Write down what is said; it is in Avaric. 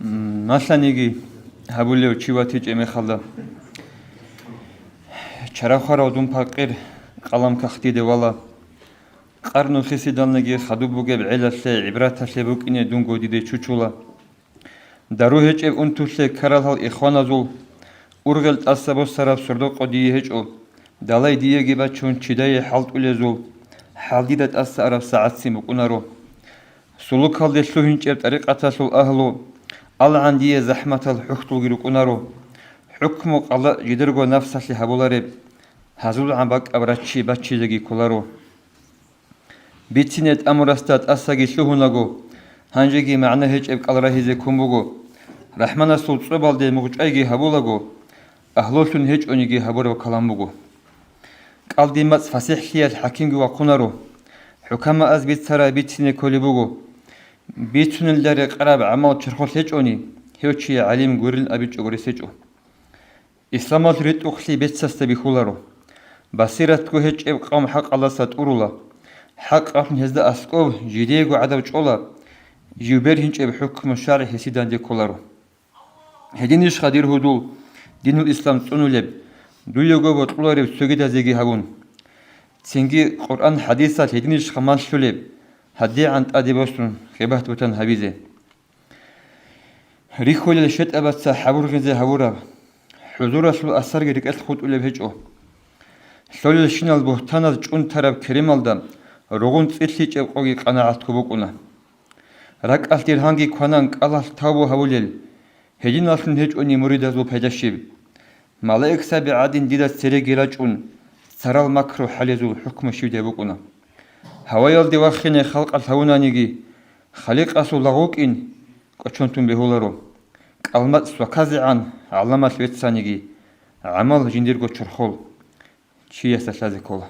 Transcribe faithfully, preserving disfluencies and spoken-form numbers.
М, малъаниги гьабулев чи ватичӀеб мехалда, чарахъарав дун пакъир, къалам кагътиде вала. Къарну хисидалниги хадуб бугеб гӀелалъе, гӀибраталъе букӀине дунго диде чучула. Дару гьечӀеб унтулъе ккарал гьал ихваназул, ургъел тӀаса босараб сордо-къо дие гьечӀо, далай диеги бачун чидае хӀалтӀулезул, хӀал дида тӀаса араб сагӀатцин букӀунаро. Сулукалде лъугьинчӀеб тӀарикъаталъул агьлу, алгӀан дие захӀматал хӀухьдулги рукӀунаро. ХӀукму къала жидерго нафсалъе гьабулареб, гьазулгӀан бакӀаб раччи баччизеги кколаро. Бицине тӀамурасда тӀасаги лъугьунаго, гьанжеги магӀна гьечӀеб кӀал рагьизе ккун буго. РахӀманасул цӀобалде мугъчӀвайги гьабулаго, агьлулъун гьечӀониги гьабураб калам буго. КӀалдимацӀ фасихӀлъиялъ хӀакимги вахъунаро. ХӀукамааз бицарай бицине кколеб буго. Бицунелда рекъараб гӀамал чорхолъ гьечӀони, гьев чи гӀалим гурин абичӀого рес гьечӀо. Исламалъ ритӀухълъи бецасда бихьуларо. Басиратго гьечӀеб къавм хӀакъалдаса тӀурула. ХӀакъалъун гьезда аскӀоб жидеего гӀадаб чӀола, жив бергьинчӀеб хӀукму шаргӀ гьесие данде кколаро. Гьединищха, дир гьудул, динул ислам цӀунулеб, дуего бокьулареб цогидазеги гьабун? Цинги Къуръан-хӀадисалъ гьединищха малъулеб, гьадигӀан тӀаде босун гъибат-бутан гьабизе? Рихьулел щетӀабаца хӀабургъизе гьавураб, хӀузуралъул асарги рекӀелъ хутӀулеб гьечӀо. Лъолелщинал бугьтаназ чӀун тараб керемалда ругъун цӀилъичӀеб къоги къанагӀатго букӀуна. РакӀалъ диргьамги кванан кӀалалъ тавбу гьавулел, гьединаллъун гьечӀони муридазул пайда щиб? Малаик саби гӀадин дида цереги рачӀун, царал макру хӀалезул хӀукму щибдай букӀуна. Гьаваялде вахине халкъалъ гьавунаниги, Халикъасул лагъ вукӀин кӀочон тун бегьуларо. КӀалмацӀ сваказегӀан гӀаламалъ веццаниги, гӀамал жиндирго чорхол чиясда лъазе ккола.